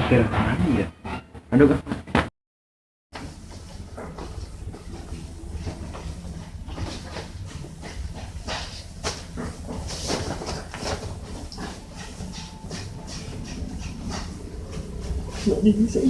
Kira kemana ya? Aduh, gak. Nggak bisa.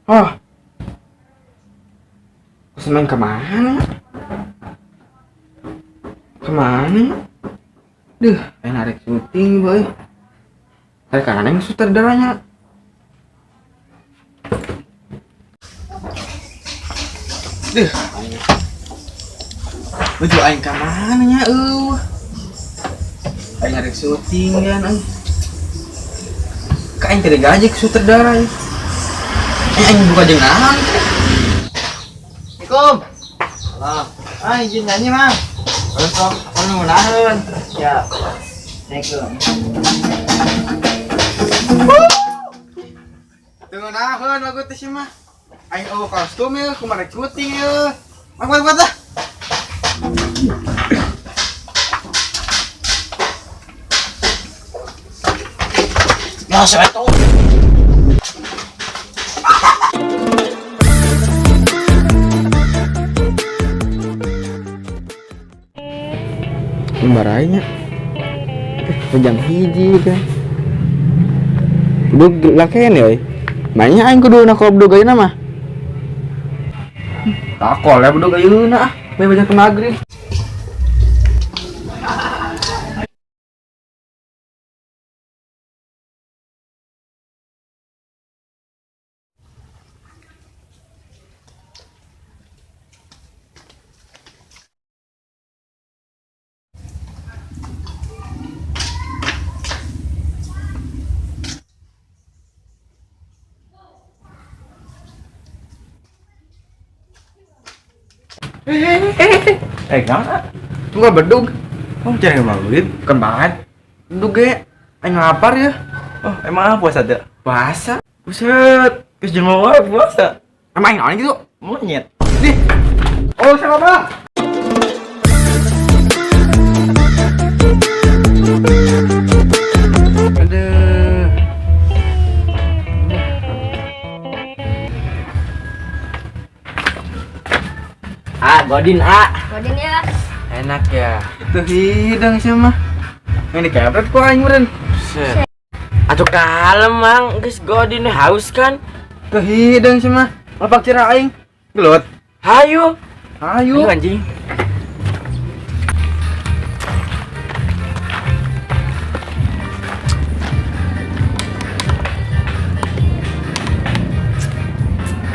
Oh, senang kemana? Kemana? Duh, narik syuting boy. Tarik kanan yang sutradaranya. Duh, baju aing kemana nya? Aing narik syuting kan? Kain tidak gaji ke sutradara ya. Aing buka jeung naon teh. Assalamualaikum. Salam. Ah, izin nyanyi, Mang. Terus sok, aku nu ngeunaheun. Siap. Assalamualaikum. Teu ngeunaheun lagu teh sih mah. Aing eueuh kostum ya, kumaha rek syuting ya. Mang buat ah. Ya, saya tahu. Barainya jam hiji kan bedug lakean ya mainnya aing kudu nakol bedug ayeuna mah takol ya bedug ayeuna ah bae banyak ke maghrib. Kenapa? Enggak bedug. Oh, cari maghrib? Bukan banget. Bedug ge. Aing lapar ya. Oh, emang apa puasa teh? Puasa. Buset, geus jelema wae puasa. Emang aing naon gitu? Monyet. Nih. Oh, siapa, Bang? Aduh. Ah, Godin, ah. Godin ya. Enak ya. Itu hidang sih mah. Ini kepret kok aing meureun. Buset. Atuh kalem, Mang. Geus Godin haus kan? Tuh hidang sih mah. Lapak cira aing. Gelut. Hayu. Hayu. Ayo anjing.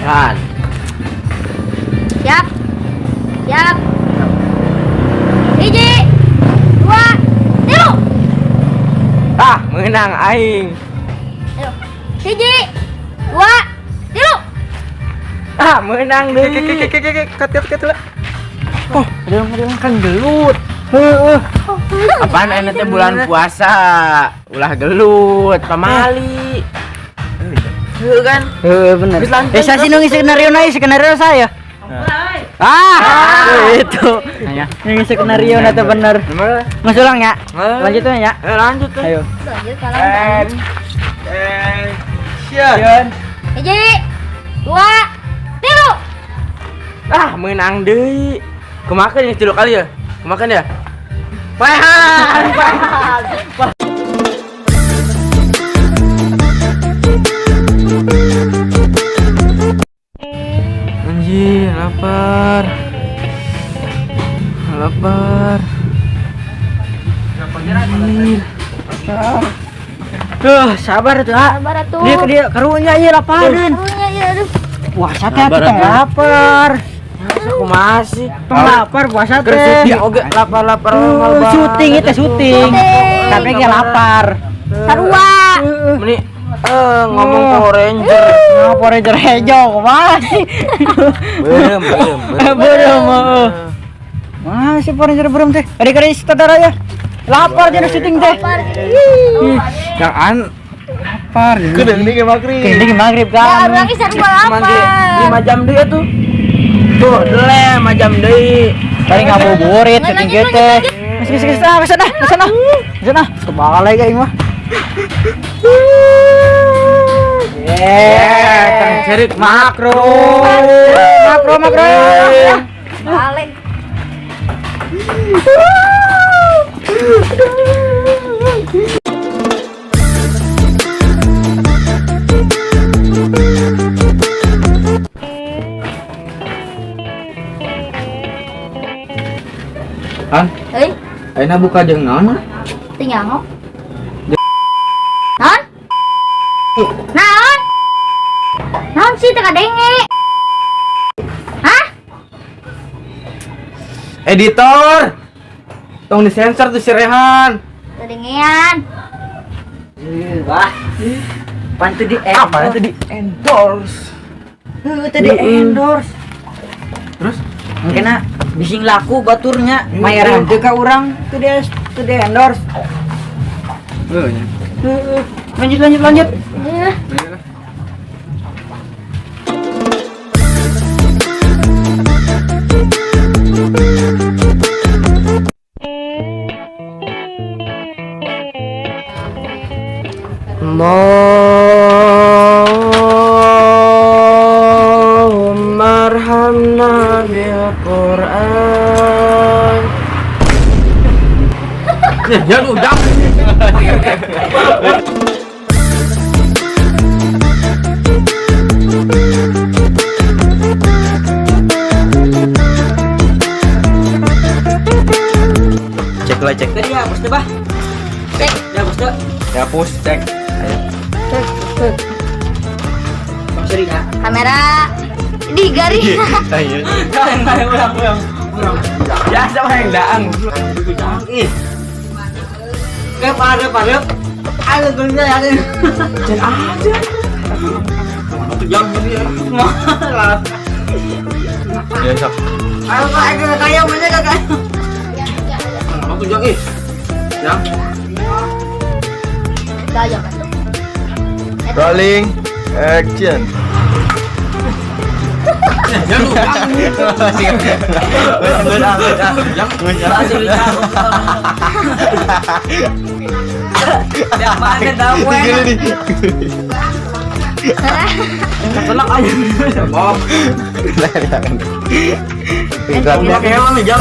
Kan. Siap. Siap. 1, 2, 3. Ah, menang aing. Ayo. 1, 2, 3. Ah, menang deh. Kat kat kat lah. Oh, ada yang kan gelut. Heeh. Apaan enak teh bulan puasa? Ulah gelut, pamali. Heeh kan? Heeh, bener. Saya sih nunggu skenario na, skenario saya. Ah, itu. Nunggu skenario na tuh bener. Mas ulang ya? Lanjut ya? Lanjut. Ayo. Lanjut kalau. Sian. 1, 2, 3. Ah, menang deui. Kemakan yang 3 kali ya? Kemakan ya? Pahan, pahan. Anjir, lapar. Lapar. Anjir. Lapar. Tuh, sabar tuh, ah. Sabar atuh. Dia karunya ieu lapareun. Karunya ieu aduh. Puasa teh atuh tong lapar. Aku masih Tong lapar puasa Keur teh. syuting oge lapar-lapar mal banget. Syuting itu syuting. Tapi ge lapar. Sarua. Meni ngomong Power Ranger. Nah, Power Ranger hejo kumaha sih? Beureum, beureum, beureum. Beureum heeh. Masih Power Ranger beureum teh. Kari-kari sutradara ya. Lapar jeung syuting teh. Lapar. Jangan Lapar. Kedeung nih ke maghrib. Kedeung maghrib Ya, kan. urang ge sarua cuman lapar. ge 5 jam deui atuh. Tuh, dele 5 jam deui. Tadi ngabuburit syuting Lanjut, ge teh. lanjut, Geus geus geus ah, geus ah, geus ah. Geus ah, kebalik aing mah. Eh, Kang Cerik Makro. Makro makro. Balik. Han, Heuy, ayeuna buka jeung naon mah? Teu nyaho. Naon? Naon? Naon sih teu kadenge? Hah? Editor. Tong disensor tuh si Rehan. Kadengean. Wah. Pan teu di Apa tadi endorse? Heuh, teu di endorse. Terus Mungkin bising laku baturnya, mayaran teu ka urang teu di endorse. Heuh nya. Heuh, lanjut lanjut lanjut. Eh, Allahumma arhamna bil Quran. Ya lu udah. Cek lah cek. Tadi hapus teh, Bah. Cek. Ya hapus teh. Hapus cek. Ayo. Cek, cek. Bang Seri ya. Kamera di garis. Ayo. Ulang ulang ulang. Biasa mah yang daang. Ih. Kayak parep parep. Ayo gulnya ya. Cek aja. Jam ini ya. Malah. Ya sok. Ayo Pak, ayo kaya mana kakak. Waktu jam ih. Ya. Gaya masuk. Rolling action. Ya lu Ya mana tahu gue. Selak aja. Oh, pakai helm nih jam.